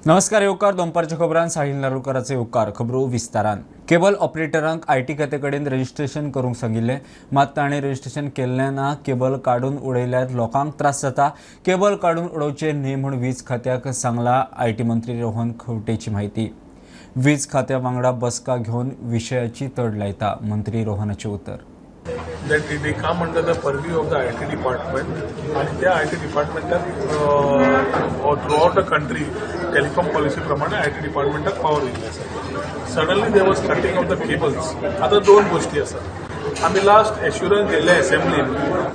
नमस्कार येवकार दोनपारच्या खबरान साहिल नारुलकराचे येवकार खबरो विस्तारान। केबल ऑपरेटरांक IT खात्या कडेन रजिस्ट्रेशन करूंक सांगिल्लें, मात ताणें रजिस्ट्रेशन केल्लें ना। केबल काडून उडयल्यार लोकांक त्रास जाता, केबल काडून उडोवचें न्हय म्हूण वीज खात्याक सांगला IT मंत्री रोहन खंवटेची म्हायती। वीज खात्या वांगडा बसका घेवन विशयाची तड लायता मंत्री रोहनाचें उतर। That they come under the purview of the IT department, and त्या IT department throughout the country telecom policy प्रमाणे IT department power दिल्ली आसा। Suddenly there was cutting of the cables. आतां दोन गोष्टी आसा। आमी लास्ट एश्युरन्स दिल्ले असेंब्लीन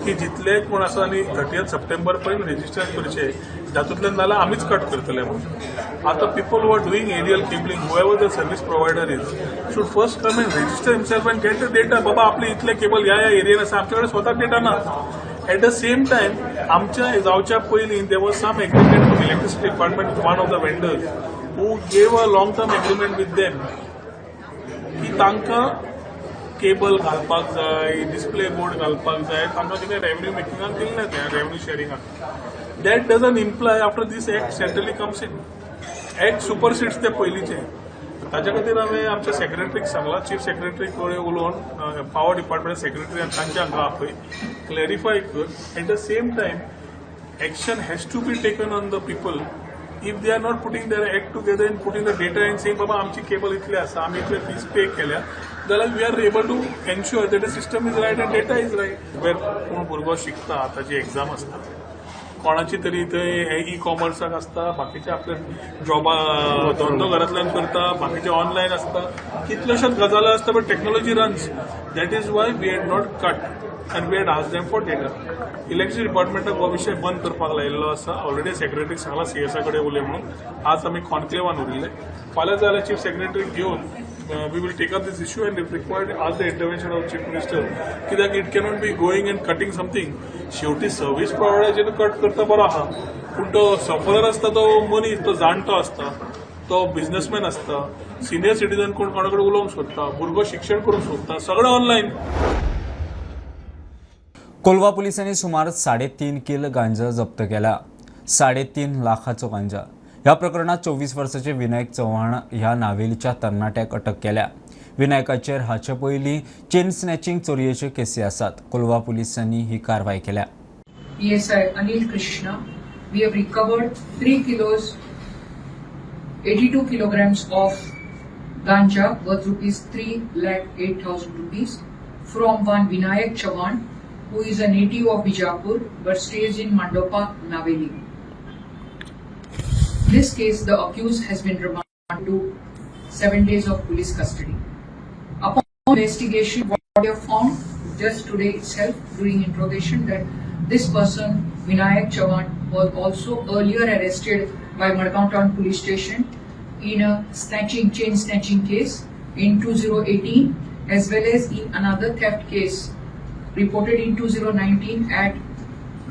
की जितले कोण आसा आनी 30 सप्टेंबर पर्यंत रेजिस्टर करचे, जातूंतल्यान नाल्यार आमीच कट करतले म्हणून। आतां people who are doing aerial cabling, whoever the service provider is, should first come and register himself and get the data. बाबा आपले इतले केबल ह्या ह्या एरियन आसा, आमचे कडेन स्वता डेटा ना। एट the same time आमच्या जावच्या पयलीं there was some agreement from electricity department, one of the vendors who gave a long term agreement with them की तांकां केबल घालपाक जाय, डिस्प्ले बोर्ड घालपाक जाय, तांकां कितें रेव्हन्यू मेकिंगाक दिल्लें तें revenue शेरिंगाक। That doesn't imply after this act centrally comes in, act supersedes ते पयलींचे। ताच्या खातीर हांवें आमच्या सेक्रेटरीक सांगलां, चीफ सेक्रेटरी कडेन उलोवन पावर डिपार्टमेंट सेक्रेटरी आनी तांच्या हांगा आपय क्लॅरिफाय कर। At the same time action has to be taken on the people if they are not putting their act together and putting the data and saying बाबा आमची cable इतली आसा, आमी इतले फीस पे केल्या, जाल्यार we are able to ensure that the system is right and data is right. Where कोण भुरगो शिकता, ताची एक्झाम आसता, कोणाची तरी थंय ई कॉमर्साक आसता, बाकीचे आपले जॉबा धंदो घरांतल्यान करता, बाकीचे ऑनलायन आसता, कितल्योश्योच गजाली आसता, but technology runs. That is why we had not cut and we had asked them for data. Electricity डिपार्टमेंटाक हो विशय बंद करपाक लायिल्लो आसा। ऑलरेडी सेक्रेटरीक सांगला सीएसा कडेन उलय म्हणून। आज आमी कॉन्क्लेवान उरिल्ले, फाल्यां जाल्यार चीफ सेक्रेटरीक घेवन we will take up this issue and if required ask the intervention of chief minister, कित्याक it cannot be going and cutting something. शेवटी सर्वीस प्रोवायडराचेर कट करता बरो आहा, पूण तो सफरर आसता, तो मनीस, तो जाणटो आसता, तो बिझनेसमॅन आसता, सिनियर सिटीजन कोण कोणा कडेन उलोवंक सोदता, भुरगो शिक्षण करूंक सोदता, सगळें ऑनलायन। कोलवा पुलिसांनी सुमार 3.5 किल गांजा जप्त केला, 3.5 लाखाचो गांजा। ह्या प्रकरणात 24 वर्साचे विनायक चव्हाण ह्या नावेलीच्या तरणाट्याक अटक केल्या। विनायकाचेर हाचे पयलीं चेन स्नॅचिंग चोरयेच्यो केसी आसात। कोलवा पुलिसांनी ही कारवाय केल्या। PSI Anil Krishna, we have recovered 3 kilos, 82 kilograms of ganja worth rupees 3,08,000 rupees from one Vinayak Chavan, who is a native of Bijapur but stays in Mandopa, Naveli. In this case, the accused has been remanded to 7 days of police custody. Upon investigation, what we have found just today itself during interrogation that this person, Vinayak Chavan, was also earlier arrested by Madgaon Town Police Station in a chain snatching case in 2018, as well as in another theft case reported in 2019 at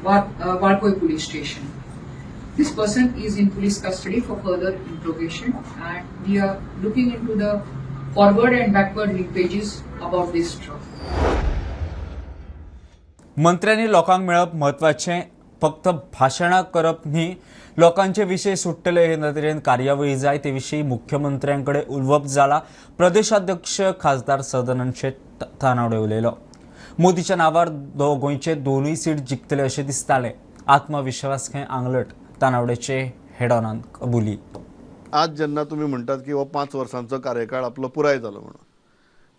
Valpoi Police Station. This person is in police custody for further interrogation, and we are looking into the forward and backward linkages about this drug. मंत्र्यांनी लोकांक मेळप म्हत्वाचें, फक्त भाशणां करप न्ही, लोकांचे विशय सुट्टले हे नदरेन कार्यावळी जाय, ते विशीं मुख्यमंत्र्यां कडेन उलोवप जाला। प्रदेशाध्यक्ष खासदार सदानंद शेट तानावडे उलयलो। मोदीच्या नांवार गोंयचे दोनूय सीट जिखतले अशें दिसतालें, आत्मविश्वास खंय आंगलट, तानावडेचे हेडॉनान कबुली। आज जेन्ना तुमी म्हणटात की हो 5 वर्सांचो कार्यकाळ आपलो पुराय जालो म्हणून,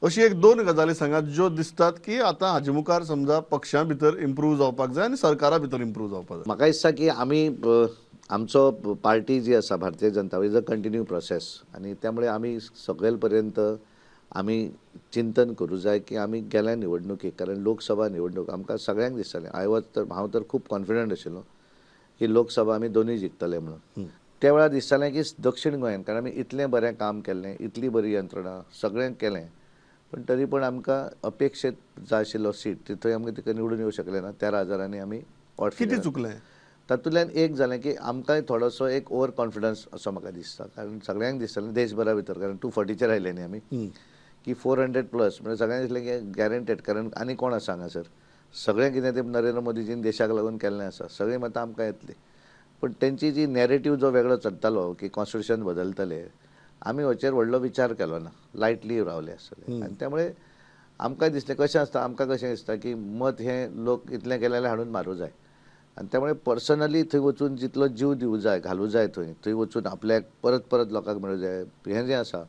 अशी एक दोन गजाली सांगात ज्यो दिसतात की आतां हाजे मुखार समजा पक्षां भितर इम्प्रूव जावपाक जाय आनी सरकारा भितर इम्प्रूव जावपाक जाय। म्हाका दिसता की आमी आमचो पार्टी जी आसा Bharatiya Janata is a continue process, आनी त्यामुळे आमी सकयल पर्यंत आमी चिंतन करूं जाय की आमी गेल्या निवडणुकेक, कारण लोकसभा निवडणूक आमकां सगळ्यांक दिसतालें, I was तर हांव तर खूब कॉन्फिडंट आशिल्लो की लोकसभा आमी दोनूय जिखतले म्हणून। त्या वेळार दिसतालें की दक्षिण गोंयान, कारण आमी इतलें बरें काम केल्लें, इतली बरी यंत्रणा सगळें केलें, पण तरी पण आमकां अपेक्षीत जाय आशिल्लो सीट थंय आमकां तिका निवडून येवं शकले ना। 13,000 आमी ऑड कितें चुकलें तातूंतल्यान एक जालें की आमकांय थोडोसो एक ओवर कॉन्फिडन्स असो म्हाका दिसता, कारण सगळ्यांक दिसतालें देशभरा भितर, कारण 240चेर आयले न्ही आमी की 400 प्लस म्हणजे सगळ्यांक दिसलें की गॅरंटेड, कारण आनी कोण आसा हांगासर, सगळें कितें तें नरेंद्र मोदीजीन देशाक लागून केल्लें आसा, सगळीं मतां आमकां येतलीं। पूण तेंची जी नॅरेटीव जो वेगळो चलतालो की कॉन्स्टिट्युशन बदलतले, आमी हाचेर व्हडलो विचार केलो ना, लायटली रावले आसतले. आनी त्यामुळे आमकां दिसलें कशें आसता, आमकां कशें दिसता की मत हें लोक इतलें केलें जाल्यार हाडून मारूं जाय. आनी त्यामुळे पर्सनली थंय वचून जितलो जीव दिवं जाय, घालूं जाय, थंय थंय वचून आपल्याक परत परत लोकांक मेळूं जाय, हें जें आसा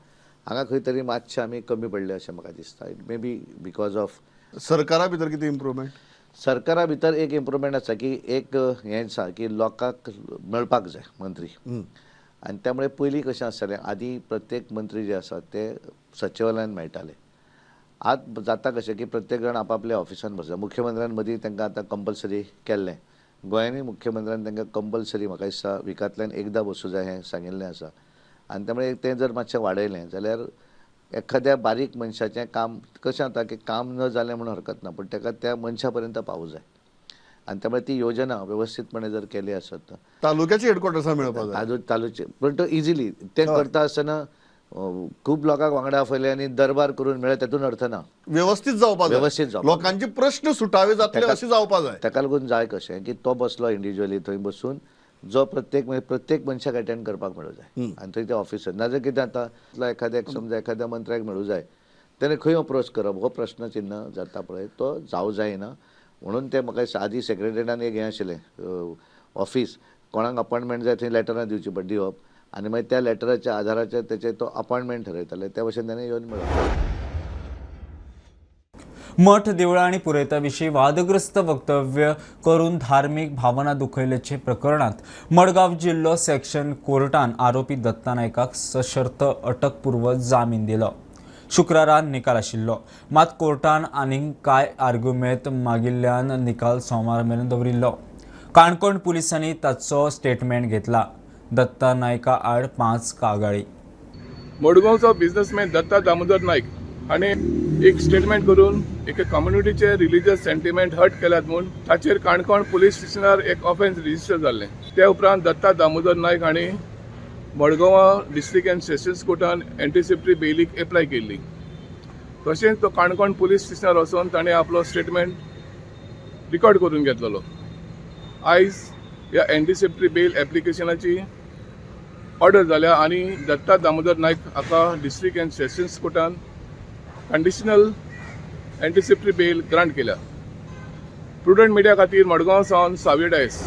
हांगा खंय तरी मातशें आमी कमी पडले अशें म्हाका दिसता. It may be because of सरकारा भितर कितें इम्प्रुवमेंट? सरकारा भितर एक इम्प्रुवमेंट आसा की एक हें आसा की लोकांक मेळपाक जाय मंत्री. आनी त्यामुळे पयलीं कशें आसतालें, आदीं प्रत्येक मंत्री जे आसा ते सचिवालयान मेळटाले. आतां जाता कशें की प्रत्येक जाण आपापल्या ऑफिसान बसता. मुख्यमंत्र्यान मदीं तांकां आतां कंपल्सरी केल्लें, गोंयांनी मुख्यमंत्र्यान तांकां कंपल्सरी म्हाका दिसता विकांतल्यान एकदां बसूं जाय हें सांगिल्लें आसा. आनी त्यामुळे तें जर मातशें वाडयलें जाल्यार एखाद्या बारीक मनशाचें काम कशें जाता की काम न जालें म्हणून हरकत ना, पूण ताका त्या मनशा पर्यंत पावूं जाय. आनी त्यामुळे ती योजना वेवस्थीतपणे जर केली आसत, तालुक्याचे हेडक्वॉर्टर्सां मेळपाक जाय, तालुचे, पूण तो इजिली तें करता आसतना खूब लोकांक वांगडा आपयले आनी दरबार करून मेळ्ळे तातूंत अर्थ ना. वेवस्थीत जावपाक, वेवस्थीत जावपाक, लोकांचे प्रश्न सुटावे जातले अशें जावपाक जाय. ताका लागून जाय कशें की तो बसलो इंडिविज्युअली थंय बसून जो प्रत्येक प्रत्येक मनशाक अटेंड करपाक मेळूं जाय. आनी थंय ते ऑफिसर नाजाल्यार कितें जाता, एखाद्याक समजा एखाद्या मंत्र्याक मेळूं जाय, तेणें खंय अप्रोच करप हो प्रश्नचिन्ह जाता पळय, तो जावं जायना. म्हणून ते म्हाका आदीं सेक्रेटरीन एक हें आशिल्लें ऑफिस, कोणाक अपॉयंटमेंट जाय थंय लेटरां दिवची पड दिवप आनी मागीर त्या लेटराच्या आधाराचेर तेचे तो अपॉयंटमेंट ठरयताले, त्या भशेन ताणें येवन मेळप. मठ देवळां आनी पुरयता विशीं वादग्रस्त वक्तव्य करून धार्मीक भावना दुखयल्याचे प्रकरणांत मडगांव जिल्लो सेक्शन कोर्टान आरोपी दत्ता नायकाक सशर्त अटकपूर्व जामीन दिलो. शुक्रारा निकाल आशिल्लो, मात कोर्टान आनीक कांय आर्ग्युमेंत मागिल्ल्यान निकाल सोमार मेरेन दवरिल्लो. काणकोण पुलिसांनी ताचो स्टेटमेंट घेतला. दत्ता नायका आड 5 कागाळी. मडगांवचो बिझनेसमॅन दत्ता दामोदर नायक हाणें एक स्टेटमेंट करून एके कम्युनिटीचे रिलिजियस सेंटिमेंट हर्ट केल्यात म्हूण ताचेर काणकोण पुलीस स्टेशनार एक ऑफेन्स रजिस्टर जाल्लें. त्या उपरांत दत्ता दामोदर नायक हांणी मडगांवां डिस्ट्रिक्ट अँड सेशन्स कोर्टान एंटिसिपेटरी बेलीक एप्लाय केल्ली. तशेंच तो काणकोण पुलीस स्टेशनार वचून ताणें आपलो स्टेटमेंट रिकॉर्ड करून घेतलेलो. आयज ह्या एंटिसिपेटरी बेल एप्लिकेशनाची ऑर्डर जाल्या आनी दत्ता दामोदर नायक हाका डिस्ट्रिक्ट अँड सेशन्स कोर्टान कंडिशनल एंटिसिपेटरी बेल ग्रांट केल्या. प्रुडंट मिडिया खातीर मडगांव सावन सावियो डायस.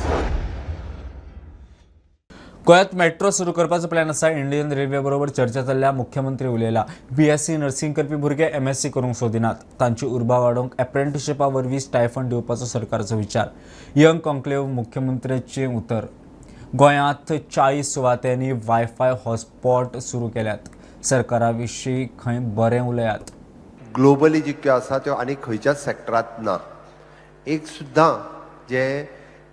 गोंयांत मेट्रो सुरू करपाचो प्लॅन आसा. इंडियन रेल्वे बरोबर चर्चा चल्ल्या. मुख्यमंत्री उलयला. बीएससी नर्सिंग करपी भुरगे एमएससी करूंक सोदिनात, तांची उर्बा वाडोवंक एप्रेंटिशिपा वरवीं स्टायफंड दिवपाचो सरकाराचो विचार. यंग कॉन्क्लेव मुख्यमंत्र्याचें उतर. गोंयांत 40 सुवातांनी वायफाय हॉटस्पॉट सुरू केल्यात. सरकारा विशीं खंय बरें उलयात. ग्लोबली जितक्यो आसा त्यो आनी खंयच्याच सेक्टरांत ना. एक सुद्दां जे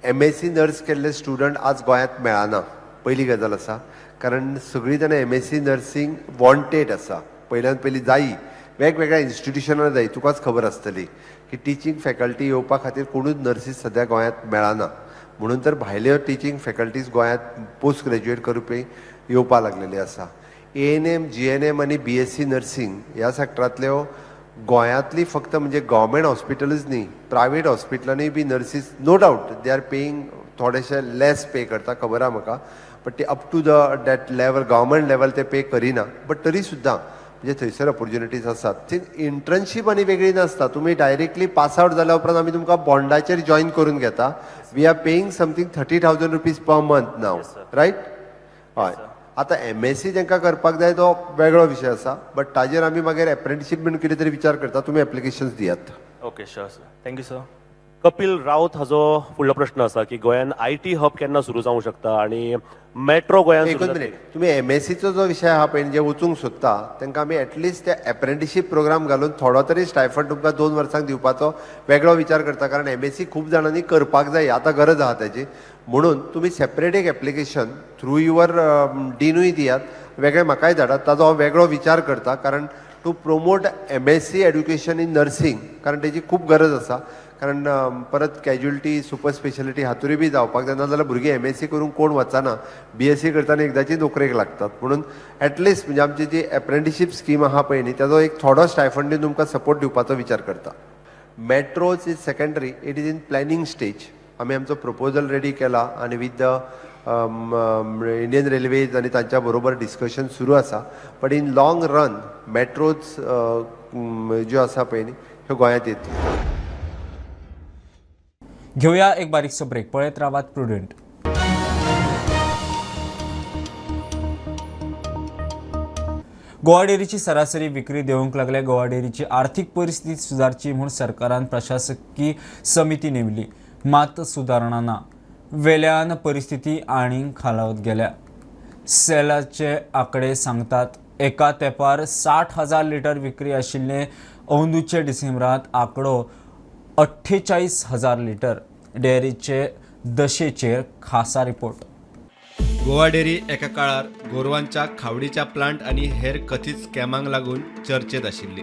एमएससी नर्स केल्ले स्टुडंट आज गोंयांत मेळना, पयली गजाल आसा. कारण सगळीं जाणां एमएससी नर्सिंग वॉन्टेड आसा, पयल्यान पयलीं जायी, वेगवेगळ्या इन्स्टिट्युशनां जायी. तुकाच खबर आसतली की टिचींग फॅकल्टी येवपा खातीर कोणूच नर्सीस सद्या गोंयांत मेळना, म्हणून तर भायल्यो टिचींग फॅकल्टीज गोंयांत पोस्ट ग्रॅज्युएट करपी येवपा लागलेली आसा. एएनएम, जीएनएम आनी बीएससी नर्सिंग ह्या सेक्टरांतल्यो गोंयांतली फक्त म्हणजे गव्हर्मेंट हॉस्पिटलूच न्ही, प्रायवेट हॉस्पिटलांनी बी nurses no doubt they are paying थोडेशे लेस पे करता, खबर आहा म्हाका, बट ते up to the that level government level ते पे करिना, बट तरी सुद्दां म्हणजे थंयसर ऑपॉर्च्युनिटीज आसात. ती इंटर्नशीप आनी वेगळी नासता, तुमी डायरेक्टली पास आवट जाल्या उपरांत आमी तुमकां बॉन्डाचेर जॉयन करून घेता. We are paying something 30,000 rupees per month now, right? हय. आतां एमएससी तांकां करपाक जाय तो वेगळो विशय आसा, बट ताजेर आमी मागीर एप्रेंटिशीप बीन कितें तरी विचार करता. तुमी एप्लिकेशन्स दियात. Okay, sure sir, thank you sir. Kapil Raut हाजो फुडलो प्रश्न आसा की गोंयान IT hub केन्ना सुरू जावंक शकता आनी मेट्रो गोंयान? एकूच मिनीट, तुमी एमएससीचो जो विशय आहा पळय, जे वचूंक सोदता तांकां आमी एटलिस्ट ते एप्रेंटिशीप प्रोग्राम घालून थोडो तरी स्टायफंड तुमकां 2 वर्सांक दिवपाचो वेगळो विचार करता. कारण एमएससी खूब जाणांनी करपाक जाय, आतां गरज आहा ताजी. म्हणून तुमी सेपरेट एक एप्लिकेशन थ्रू your डिनूय दियात, वेगळें म्हाकाय धाडात, ताजो हांव वेगळो विचार करता. कारण to promote MSc education in nursing, कारण तेजी खूब गरज आसा. कारण परत कॅज्युअलिटी, सुपर स्पेशलिटी हातूंय बी जावपाक जाय, नाजाल्यार भुरगीं एमएससी करूंक कोण वचना, बीएससी करतना एकदांची नोकरेक लागतात. म्हणून एटलिस्ट म्हणजे आमची जी एप्रेंटिशीप स्कीम आहा पळय न्ही, ताजो एक थोडो स्टायफंड दिवन तुमकां सपोर्ट दिवपाचो विचार करता. Metros is secondary, it is in planning stage. आमी आमचो प्रपोजल रेडी केला आनी विथ the इंडियन रेल्वेज आनी तांच्या बरोबर डिस्कशन सुरू आसा. But in long run metros ज्यो आसा पळय न्ही ह्यो गोंयांत येतल्यो. घेवया एक बारीकसो ब्रेक. पळयत रावात प्रुडंट. गोवा डेअरीची सरासरी विक्री देंवूंक लागल्या. गोवा डेअरीची आर्थिक परिस्थिती सुदारची म्हूण सरकारान प्रशासकी समिती नेमली, मात सुदारणा ना. वेल्यान परिस्थिती आनीक खालावत गेल्या. सेलाचे आंकडे सांगतात एका तेंपार 60,000 लिटर विक्री आशिल्ले अंदूचे डिसेंबरांत आंकडो 48,000 लिटर. डेअरीचे दशेचेर खासा रिपोर्ट. गोवा डेअरी एका काळार गोरवांच्या खावडीच्या प्लांट आनी हेर कथीत स्कॅमांक लागून चर्चेत आशिल्ली.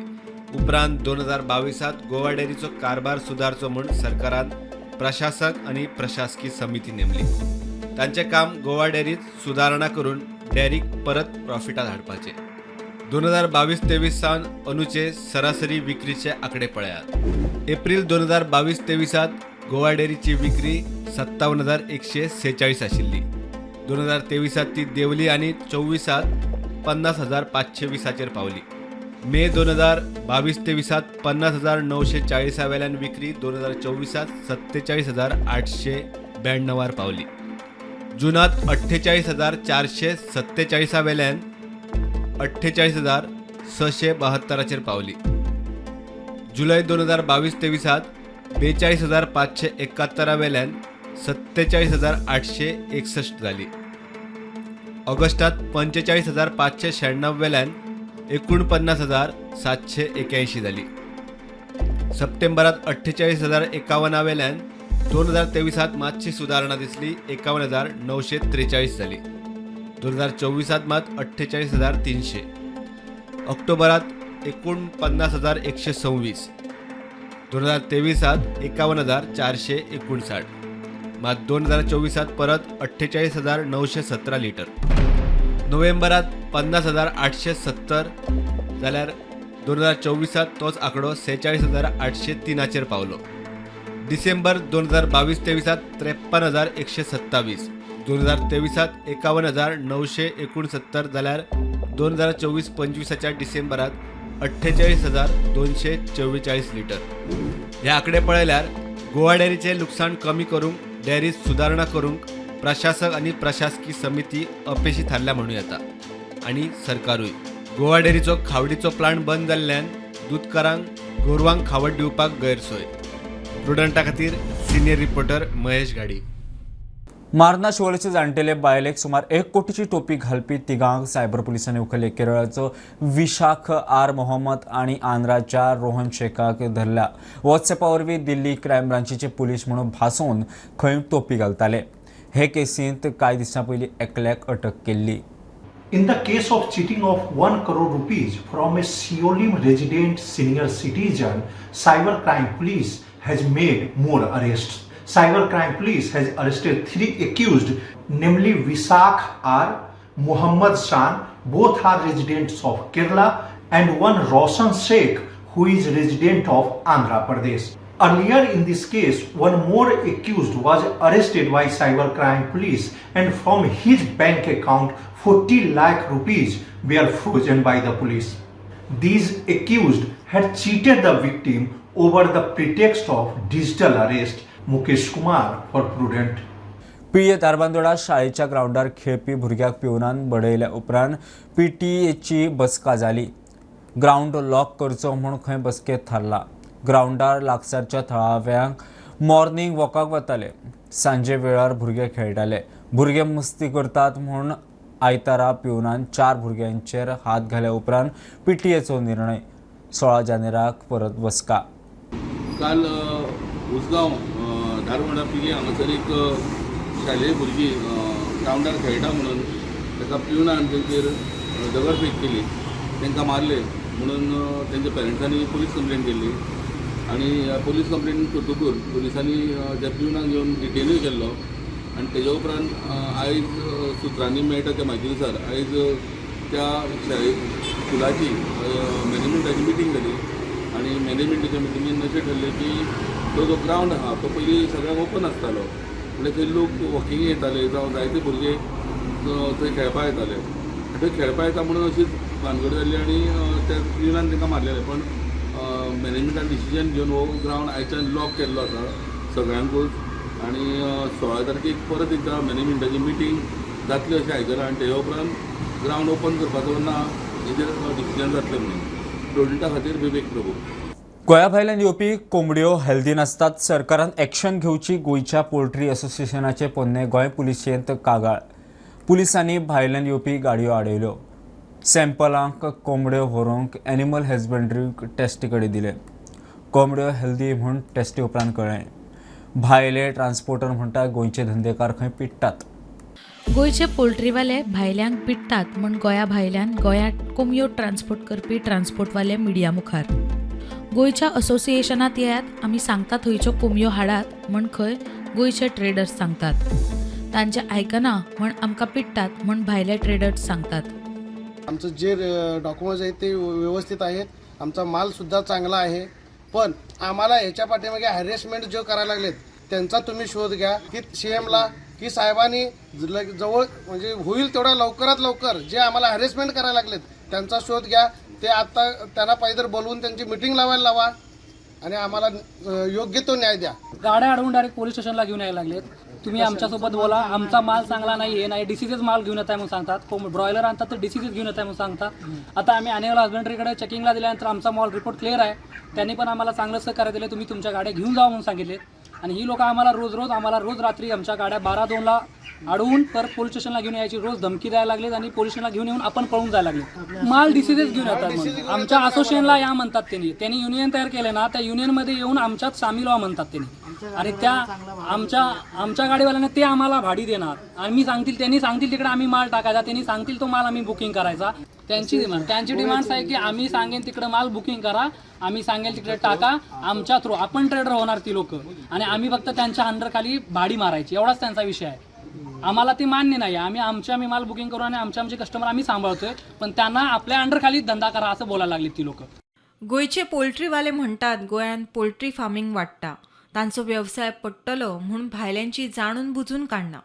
उपरांत 2022 गोवा डेअरीचो कारभार सुदारचो म्हूण सरकारान प्रशासक आनी प्रशासकी समिती नेमली. तांचें काम गोवा डेअरीत सुदारणा करून डेअरीक परत प्रॉफिटात हाडपाचें. 2022-23 सावन अंदूचे सरासरी विक्रीचे आंकडे पळयात. एप्रील 2022-23 गोवा डेअरीची विक्री 57,146 आशिल्ली. 2023 ती देंवली आनी 24 50,520 पावली. मे 2022-23 50,940 वेल्यान विक्री 2024 47,892 पावली. जुनात 48,447 वेल्यान 48,672 पावली. जुलय 2022-23 42,571 वेल्यान 47,861 जाली. ऑगस्टात 45,596 वेल्यान 49,781 जाली. सप्टेंबरात 48,051 वेल्यान 2023 मातशी सुदारणा दिसली, 51,943 जाली. 2024 मात 48,300. ऑक्टोबरात 49,126. 2023 51,459. मात 2024 परत 48,917 लिटर. नोव्हेंबरात 50,870 जाल्यार 2024 तोच आंकडो 46,803 पावलो. डिसेंबर 2022-23 53,127. 2023 51,969 जाल्यार 2024-25 डिसेंबरात 48,244 लिटर. हे आंकडे पळयल्यार गोवा डेअरीचें लुकसाण कमी करूंक डेअरीत सुदारणा करूंक प्रशासक आनी प्रशासकी समिती अपेशी थारल्या म्हणूं येता आनी सरकारूय. गोवा डेअरीचो खावडीचो प्लांट बंद जाल्ल्यान दुदकारांक गोरवांक खावड दिवपाक गैरसोय. प्रुडंटा खातीर सिनियर रिपोर्टर महेश घाडी. मार्ना शिवोलेचे जाणटेले बायलेक सुमार 1 कोटीची टोपी घालपी तिगांक सायबर पुलिसांनी उखल्ले. केरळाचो विशाख आर मोहम्मद आनी आंध्राच्या रोहन शेखाक धरल्या. व्हॉट्सएपा वरवीं दिल्ली क्रायम ब्रांचीचे पुलीस म्हणून भासोवन खंय टोपी घालताले. हे केसींत कांय दिसां पयलीं एकल्याक अटक केल्ली. In the case of cheating of 1 crore rupees from a Siolim resident senior citizen, Cyber Crime Police has made more arrests. Cyber Crime Police has arrested 3 accused, namely Visakh R, Muhammad Shan, both are residents of Kerala, and one Roshan Sheikh, who is resident of Andhra Pradesh. Earlier in this case, one more accused was arrested by Cyber Crime Police, and from his bank account 40 lakh rupees were frozen by the police. These accused had cheated the victim over the pretext of digital arrest. Mukesh Kumar for Prudent. पिये धारबांदोडा शाळेच्या ग्रावंडार खेळपी भुरग्याक पिवनान बडयल्या उपरांत पीटीएची बसका जाली. Ground lock करचो म्हूण खंय बसकेंत थारला. ग्रावंडार लागसारच्या थळाव्यांक मॉर्निंग वॉकाक वताले. सांजे वेळार भुरगे खेळटाले. भुरगे मस्ती करतात म्हूण आयतारा पिवनान 4 भुरग्यांचेर हात घाल्या उपरांत पीटीएचो निर्णय. 16 जानेराक परत बसका. काल उसगांव धारबांदोडा पिली हांगासर एक शालेय भुरगीं ग्रावंडार खेळटा म्हणून ताका पिवनान तेंचेर दगडफेक केली, तांकां मारले म्हणून तेंच्या पेरंट्सांनी पुलीस कंप्लेन केल्ली आनी पुलीस कंप्लेन करतकूच पुलिसांनी त्या पिवनाक घेवन डिटेनूय केल्लो आनी तेज्या उपरांत आयज सुत्रांनी मेळटा त्या म्हायती नुसार आयज त्या शाळे स्कुलाची मॅनेजमेंटाची मिटींग जाली आनी मॅनेजमेंटाच्या मिटिंगेन अशें ठरलें की तो जो ग्रावंड आहा तो पयलीं सगळ्यांक ओपन आसतालो. म्हणजे थंय लोक वॉकिंग येताले जावं जायते भुरगे थंय खेळपाक येताले आनी थंय खेळपाक येता म्हणून अशीच भानगड जाली आनी त्या प्युनान तांकां मारलेले. पण मॅनेजमेंटान डिसिजन घेवन हो ग्रावंड आयच्यान लॉक केल्लो आसा सगळ्यांकूच आनी 16 तारखेक परत एकदां मॅनेजमेंटाची मिटींग जातली अशें आयकलां आनी तेज्या उपरांत ग्रावंड ओपन करपाचो ना हेजेर डिसिजन जातलें म्हणून. प्रुडंटा खातीर विवेक प्रभू. गोंया भायल्यान येवपी कोंबड्यो हेल्दी नासतात, सरकारान एक्शन घेवची. गोंयच्या पोल्ट्री असोसिएशनाचे पोन्ने गोंय पुलिशेंत कागाळ. पुलिसांनी भायल्यान येवपी गाडयो आडयल्यो. सॅम्पलांक कोंबड्यो व्हरूंक एनिमल हजबंड्री टेस्टी कडेन दिले. कोंबड्यो हेल्दी म्हूण टेस्टी उपरांत कळ्ळें. भायले ट्रान्सपोर्टर म्हणटा गोंयचे धंदेकार खंय पिडटात. गोंयचे पोल्ट्रीवाले भायल्यांक पिडटात म्हूण गोंया भायल्यान गोंयांत कोंबयो ट्रान्सपोर्ट करपी ट्रान्सपोर्टवाले मिडिया मुखार. गोंयच्या असोसिएशनात येयात, आमी सांगता थंयच्यो कोंबयो हाडात म्हूण खंय गोंयचे ट्रेडर्स सांगतात. तांचें आयकना म्हूण आमकां पिडटात म्हूण भायले ट्रेडर्स सांगतात. आमचं जे डॉक्युमेंट्स आहेत ते व्यवस्थित आहेत, आमचा मालसुद्धा चांगला आहे, पण आम्हाला ह्याच्या पाठीमागे हॅरेसमेंट जो करायला लागलेत त्यांचा तुम्ही शोध घ्या की सीएमला की साहेबांनी जवळ म्हणजे होईल तेवढा लवकरात लवकर जे आम्हाला हॅरेसमेंट करायला लागलेत त्यांचा शोध घ्या. ते आता त्यांना पाहिजे तर बोलवून त्यांची मिटिंग लावायला लावा आणि आम्हाला योग्य तो न्याय द्या. गाड्या अडवून डायरेक्ट पोलीस स्टेशनला घेऊन यायला लागलेत. तुम्ही आमच्यासोबत बोला, आमचा माल चांगला नाही, हे नाही, डिसिजेस माल घेऊन येत आहे म्हणून सांगतात. ब्रॉयलर आणतात तर डिसिजेस घेऊन येत आहे म्हणून सांगतात. आता आम्ही अॅनिमल हजबंडरीकडे चेकिंगला दिल्यानंतर आमचा माल रिपोर्ट क्लिअर आहे. त्यांनी पण आम्हाला चांगलं सहकार्य दिलं, तुम्ही तुमच्या गाड्या घेऊन जावा म्हणून सांगितले. आणि ही लोक आम्हाला रोज रोज, आम्हाला रोज रात्री आमच्या गाड्या 12-2ला अडवून परत पोलीस स्टेशनला घेऊन यायची रोज धमकी द्यायला लागलीत आणि पोलीस स्टेशनला घेऊन येऊन आपण पळून जायला लागले. माल डिसिजेस घेऊन येतात म्हणून. आमच्या असोसिएशनला या म्हणतात त्यांनी. त्यांनी युनियन तयार केले ना, त्या युनियनमध्ये येऊन आमच्यात सामील व्हा म्हणतात त्यांनी. आणि त्या आमच्या आमच्या गाडीवाल्यांना ते आम्हाला भाडी देणार आणि मी सांगतील, त्यांनी सांगतील तिकडे आम्ही माल टाकायचा, त्यांनी सांगतील तो माल आम्ही बुकिंग करायचा. त्यांची डिमांड, त्यांची डिमांड्स आहे की आम्ही सांगेन तिकडे माल बुकिंग करा, आम्ही सांगेल तिकडे टाका, आमच्या थ्रू आपण ट्रेडर होणार ती लोक आणि आम्ही फक्त त्यांच्या अंडर खाली भाडी मारायची, एवढाच त्यांचा विषय आहे. आम्हाला ते मान्य नाही. आम्ही आमच्या आम्ही माल बुकिंग करू आणि आमचे आमचे कस्टमर आम्ही सांभाळतोय, पण त्यांना आपल्या अंडर खाली धंदा करा असं बोलायला लागली ती लोक. गोंयचे पोल्ट्रीवाले म्हणटात गोंयांत पोल्ट्री फार्मींग वाडटा, तांचो वेवसाय पडटलो म्हूण भायल्यांची जाणून बुजून काडना.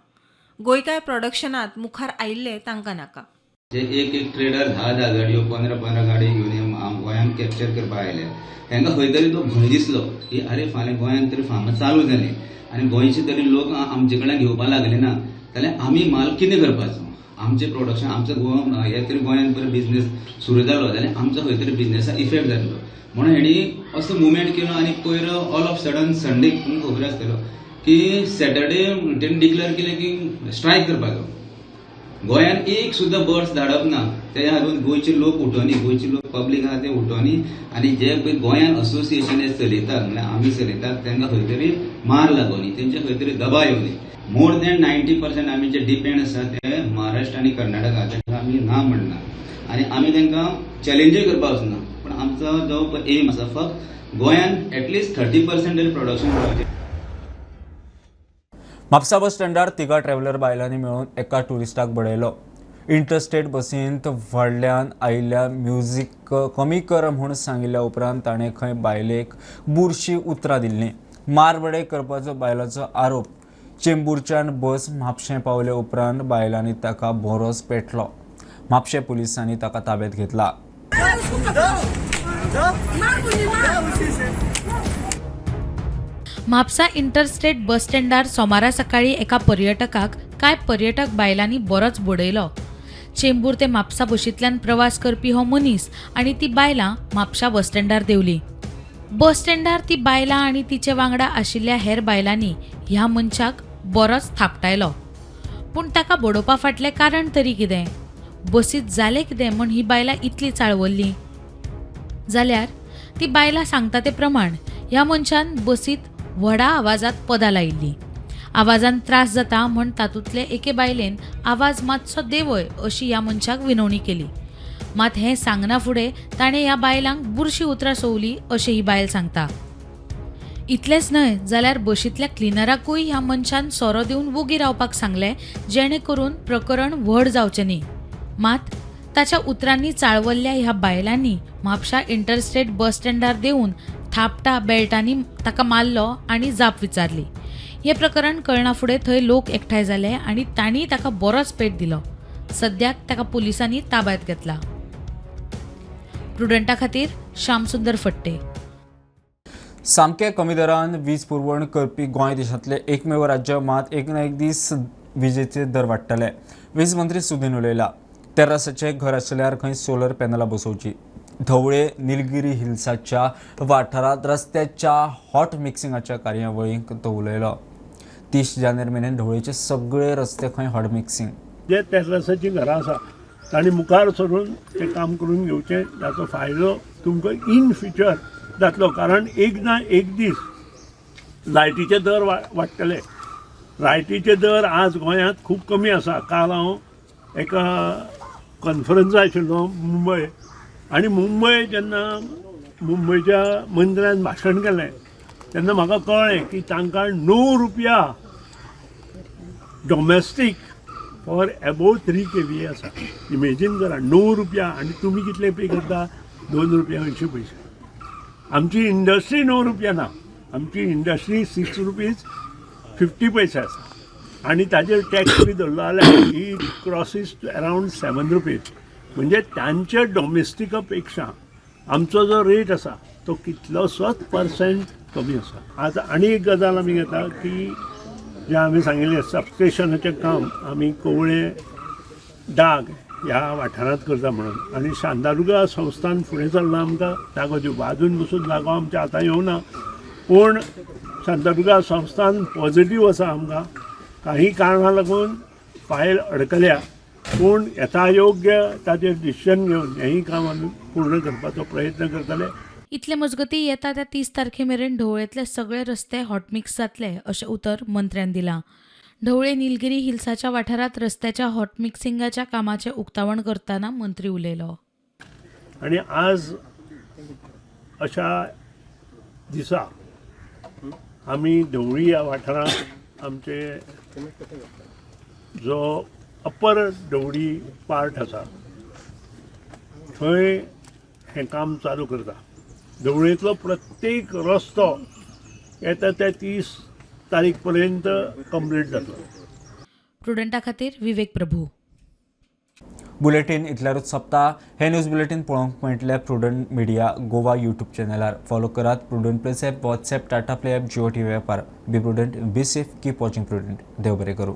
गोंयकार प्रोडक्शनात मुखार आयिल्ले तांकां नाका. जे एक एक ट्रेडर 10-10 गाडयो, 15-15 गाडी घेवन हे गोंयांत कॅप्चर करपाक आयले, तांकां खंय तरी तो भंय दिसलो की अरे फाल्यां गोंयांत तरी फार्मां चालू जालीं आनी गोंयचे तरी लोक आमचे कडल्यान घेवपाक लागले ना जाल्यार आमी माल कितें करपाचो? आमचें प्रोडक्शन, आमचो गोवा हे तरी गोंयांत बरो बिझनेस सुरू जालो जाल्यार आमचो खंय तरी बिझनेसाक इफेक्ट जातलो म्हणून हेणी असो मुवमेंट केलो. आनी पयर ऑल ऑफ सडन संडे, तुमकां खबर आसतलो की सॅटर्डे तेणी डिक्लेअर केलें की स्ट्रायक करपाचो, गोंयांत एक सुद्दां बस धाडप ना. तेज्या खातीर गोंयचे लोक उठोनी, गोंयचे लोक पब्लीक आहा ते उठोनी आनी जे पळय गोंयांत असोसिएशन हे चलयतात, म्हणल्यार आमी चलयतात, तांकां खंय तरी मार लागोनी, तेंचे खंय तरी दबाव येवनी. मोर दॅन 90% आमी जे डिपेंड आसा ते महाराष्ट्र आनी कर्नाटका, तांकां आमी ना म्हणना आनी आमी तांकां चॅलेंजूय करपाक वचना, पूण आमचो जो एम आसा फक्त गोंयांत एटलिस्ट 30% तरी प्रोडक्शन जावचें. म्हापसा बस स्टँडार तिगा ट्रॅव्हलर बायलांनी मेळून एका ट्युरिस्टाक बडयलो. इंटरस्टेट बसींत व्हडल्यान आयिल्ल्या म्युजीक कमी कर म्हूण सांगिल्ल्या उपरांत ताणें खंय बायलेक बुरशी उतरां दिल्लीं. मारबडय करपाचो बायलाचो आरोप. चेंबूरच्यान बस म्हापशें पावले उपरांत बायलांनी ताका बरोच पेटलो. म्हापशें पुलिसांनी ताका ताब्यात घेतला. म्हापसा इंटरस्टेट बस स्टँडार सोमारा सकाळी एका पर्यटकाक कांय पर्यटक बायलांनी बरोच बडयलो. चेंबूर ते म्हापसा बशींतल्यान प्रवास करपी हो मनीस आनी ती बायलां म्हापशा बस स्टँडार देंवली. बस स्टँडार ती बायलां आनी तिचे वांगडा आशिल्ल्या हेर बायलांनी ह्या मनशाक बरोच थापटायलो. पूण ताका बडोवपा फाटलें कारण तरी कितें, बसींत जालें कितें म्हूण ही बायलां इतली चाळवल्लीं? जाल्यार ती बायलां सांगता ते प्रमाण ह्या मनशान बसींत व्हडा आवाजात पदां लायिल्लीं. आवाजान त्रास जाता म्हूण तातूंतले एके बायलेन आवाज मातसो देंवय अशी ह्या मनशाक विनवणी केली. मात हें सांगना फुडें ताणें ह्या बायलांक बुरशीं उतरां सोवलीं अशें ही बायल सांगता. इतलेंच न्हय जाल्यार बशींतल्या क्लिनराकूय ह्या मनशान सोरो दिवन वोगी रावपाक सांगलें, जेणे करून प्रकरण व्हड जावचें न्ही. मात ताच्या उतरांनी चाळवल्ल्या ह्या बायलांनी म्हापशा इंटरस्टेट बस स्टँडार देंवून थापटा बेल्टांनी ताका मारलो आनी जाप विचारली. हें प्रकरण कळना फुडें थंय लोक एकठांय जाले आनी तांणी ताका बरोच पेट दिलो. सद्याक ताका पुलिसांनी ताब्यांत घेतला. प्रुडंटा खातीर श्यामसुंदर फट्टे. सामके कमी दरान वीज पुरवण करपी गोंय देशांतले एकमेव राज्य मात एक ना एक दीस विजेचे दर वाडटले. वीज मंत्री सुदीन उलयला. तेर्रासाचें घर आसल्यार खंय सोलर पॅनलां बसोवची. धवळे निलगिरी हिल्साच्या वाठारांत रस्त्याच्या हॉट मिक्सिंगाच्या कार्यावळींक तो उलयलो. 30 जानेर मेरेन ढवळेचे सगळे रस्ते खंय हॉट मिक्सिंग. जे तेर्रासाचीं घरां आसा तांणी मुखार सरून तें काम करून घेवचें, जाचो फायदो तुमकां इन फ्युचर जातलो. कारण एक ना एक दीस लायटीचे दर वाडटले. लायटीचे दर आज गोंयांत खूब कमी आसा. काल हांव एका कॉन्फरन्सा आशिल्लो मुंबय, आनी मुंबय जेन्ना मुंबयच्या मंत्र्यान भाशण केलें तेन्ना म्हाका कळ्ळें की तांकां 9 रुपया डोमेस्टीक फॉर एबोव 3 kVA आसा. इमेजीन करा, 9 रुपया, आनी तुमी कितले पे करता? 2 रुपया 80 पयशे. आमची इंडस्ट्री 9 रुपया ना, आमची इंडस्ट्री 6 रुपीज 50 पयशे आसा, आनी ताजेर टॅक्स बी धरलो जाल्यार ही क्रॉसीस अरावंड 7 रुपीज. म्हणजे तांच्या डोमेस्टिका पेक्षा आमचो जो रेट आसा तो कितलोसोच पर्सेंट कमी आसा. आज आनी एक गजाल आमी घेता की जें आमी सांगिल्लें सबस्टेशनाचें काम आमी कवळे डाग ह्या वाठारांत करता म्हणून, आनी शांतादुर्गा संस्थान फुडें चल्लां, आमकां जागो दिवपा. अजून पसून जागो आमच्या हातांत येवना, पूण शांतादुर्गा संस्थान पॉझिटीव आसा. आमकां काही कारणां लागून फायल अडकल्या, पूण यथायोग्य ताचेर डिसिजन घेवन हेंय काम आमी पूर्ण करपाचो प्रयत्न करतले. इतले मजगती येता त्या 30 तारखे मेरेन ढवळेंतले सगळे रस्ते हॉटमिक्स जातले अशें उतर मंत्र्यान दिलां. ढवळे निलगिरी हिल्साच्या वाठारांत रस्त्याच्या हॉटमिक्सिंगाच्या कामाचें उक्तावण करतना मंत्री उलयलो. आनी आज अशा दिसा आमी ढवळी ह्या वाठारांत आमचे जो अप्पर ढवळी पार्ट आसा थंय हें काम चालू करता. ढवळींतलो प्रत्येक रस्तो येता त्या 30 तारीख पर्यंत कंप्लीट जातलो. प्रुडंटा खातीर विवेक प्रभू. बुलेटीन इतल्यारूच सोंपता. हे न्यूज बुलेटीन पळोवंक मेळटलें प्रुडंट मिडिया गोवा यूट्यूब चॅनलार. फॉलो करात Prudent plus app, WhatsApp, Tata play app, Jio TV ॲपार. Be prudent, be safe, keep watching Prudent. देव बरें करूं.